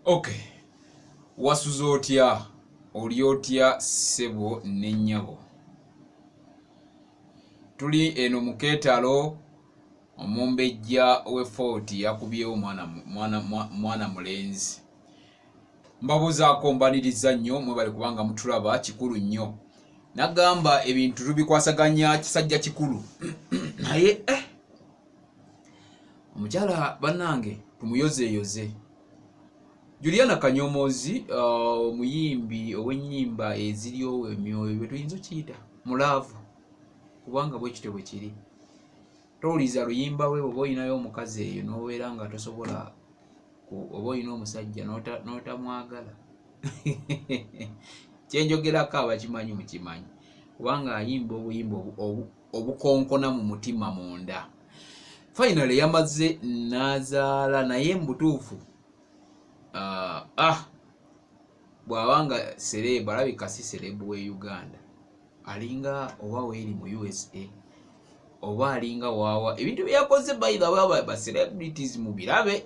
Okay. Wasuze otya? Oli otya ssebo ne nnyabo? Tuli eno mu keetalo, omumbejja w'e Fort yakubyewo mwana, mwana, mwana mulenzi. Mbabuuzaako mbaniriza nnyo mwebale kubanga mutulaba kikulu nnyo. Nagamba ebintu tubikwasaganya kisajja kikulu naye eh. Omukyala bannange tumuyozeeyoze. Juliana Kanyomozi uh, omuyimbi ow'ennyimba eziryowa emyoyo bye tuyinza okiyita mulaavu kubanga bwe kityo bwe kiri. Towuliriza luyimba lwe oba olinayo omukazi eyo n'obeera nga tosobola oba olina omusajja n'otamwagala kyenjogerako abakimanyi mukimanyi kubanga ayimba obuyimba obukonkona mu mutima munda. Finally yamaze n'azaala naye mu butuufu uh, ah bw'aba nga serebu alabika si serebu we Uganda alinga oba weeri mu USA oba alinga waawa ebintu byeyakoze by the way ba celebrities mu birabe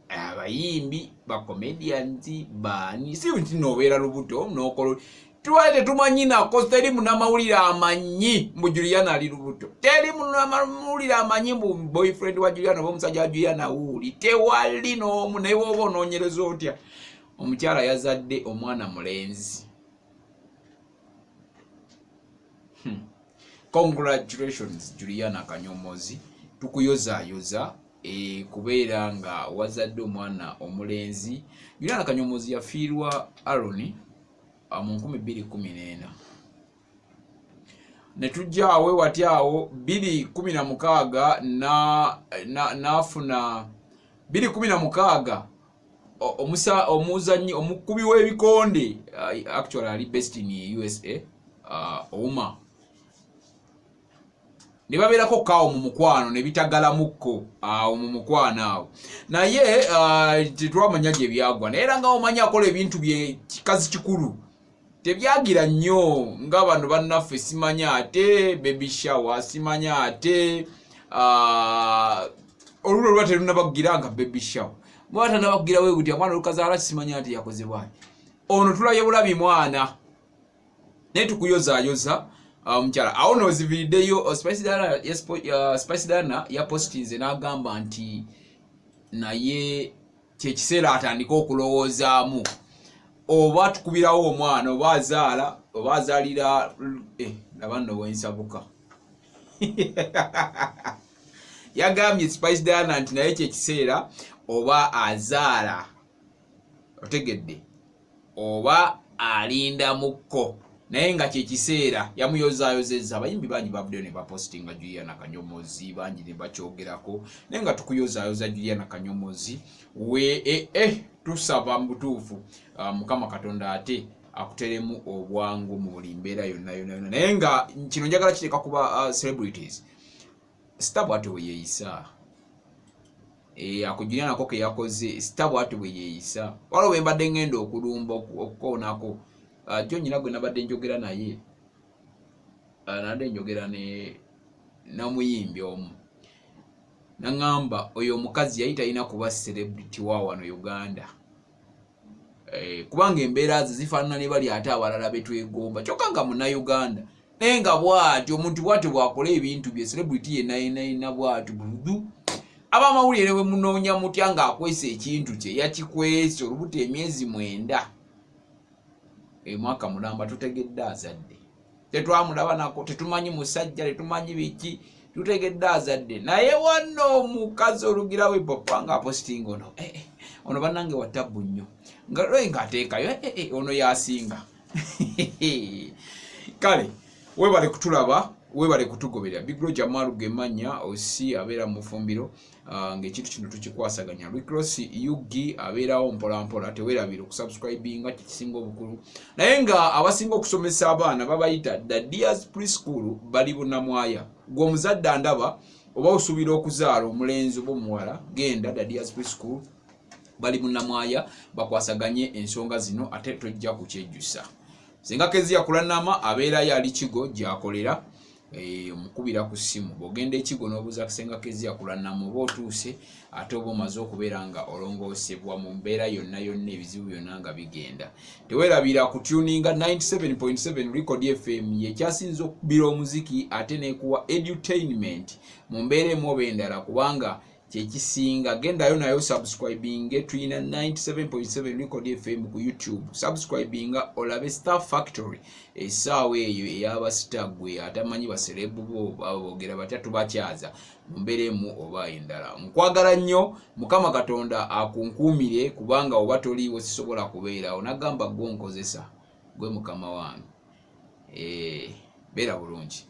abayimbi ba comedians baani si nti nobeera lubuto nokola tubale tetumanyi nako teri munamawulire amanyi mbu Juliana ali lubuto teri munamawulire amanyi mbu boyfriend wa Juliana oba omusajja wa Juliana wuuli tewali n'omu naye woba onoonyereza otya omukyala yazadde omwana mulenzi. Congratulations Juliana Kanyomozi, tukuyozayoza e, kubeera nga wazadde omwana omulenzi. Juliana Kanyomozi yafiirwa Aaron mu 2014 ne tujja awo wati awo 2016 n'afuna 2016 omusa omuzanyi omukubi w'ebikonde actually ali based in USA Ouma ne babeerako kaawo mu mukwano ne bitagalamukko awo mu mukwano awo naye tetwamanya gye byagwa naye era nga omanyi akola ebintu bye kikazi kikulu tebyagira nnyo nga bano bannaffe simanya ate baby shower simanya ate olulwo luba terunabagira nga baby shower muba tanabagira we buti omwana olukazaala simanya ate yakoze bwati ono tulabye bulabi mwana naye tukuyozayoza omukyala awo noziviriddeyo Spice Diana yapostinze n'agamba nti naye kyekiseera atandike okulowoozaamu oba tukubirawo omwana oba azaala oba azaalira laba nno wensabuka yagambye Spice Diana nti naye kyekiseera oba azaala otegedde oba alinda mukko naye nga kyekiseera yamuyozaayozezza abayimbi bangi bavuddeyo ne bapositinga Juliana Kanyomozi bangi ne bakyogerako naye nga tukuyozaayoza Juliana Kanyomozi we eh, eh, tusaba mu butuufu Mukama Katonda ate akuteremu obwangu mu buli mbeera yonna yonna yonna naye nga kino njagala kiteeka kuba celebrities star bwatyo bwe yeeyisa akujulira nako ke yakoze star bwatyo bwe yeeyisa waliwo bwe mbadde ngenda okulumba okukoonako jjo nyina gwe nabadde njogera naye nabadde njogera ne namuyimbi omu naŋŋamba oyo omukazi yali talina kuba celebrity wa wano Uganda kubanga embeera ze zifaanana ne bali ate abalala betwegomba kyokka nga munnayuganda naye nga bw'atyo omuntu bw'atyo bw'akola ebintu bye celebrity yenna yenna yenna bw'atyo budu abamawulire bwe munoonya mutya ng'akwesa ekintu kye yakikwese olubuto emyezi 9 emwaka mulamba tutegedde azadde tetwamulaba nako tetumanyi musajja tetumanyi biki tutegedde azadde naye wano omukazi olugirawo epapa nga apositinga ono ono bannange watabbu nnyo nga lwe ng'ateekayo ono yasinga kale webale kutulaba webale kutugoberera Big Roger Malu gemanya osi abeera mu mufumbiro ng'ekintu kino tukikwasaganya Rick Ross UG abeerawo mpola mpola tewerabira okusubscribinga kyekisinga obukulu naye nga abasinga okusomesa abaana babayita the Dears Preschool bali bunamwaya gwe omuzadde andaba oba osuubira okuzaala omulenzi oba omuwala genda the Dears Preschool bali bunamwaya bakwasaganye ensonga zino ate tojja kukyejjusa. Singa Kezia Kulanama abeerayo ali Kigo gy'akolera. Eh, omukubira ku ssimu bw'ogenda ekigo n'obuuza Senga Kezia Kulanama oba otuuse ate oba omaze okubeera nga olongoosebwa mu mbeera yonna yonna ebizibu byonna nga bigenda. Teweerabira kutuninga 97.7 Record FM yekyasinza okukubira omuziki ate n'ekuwa edutainment mu mbeera emu oba endala kubanga kyekisinga. Gendayo nayo subscribinge, tulina 97.7 Record FM ku YouTube, subscribinga olabe Star Factory essaawa eyo ey'abasita. Gwe atamanyi baserebu bo boogera batya, tubakyaza mu mbeera emu oba endala. Nkwagala nnyo, Mukama Katonda akunkuumire kubanga oba toliiwo sisobola kubeerawo. Nagamba gwe onkozesa, gwe mukama wange. Eh, beera bulungi.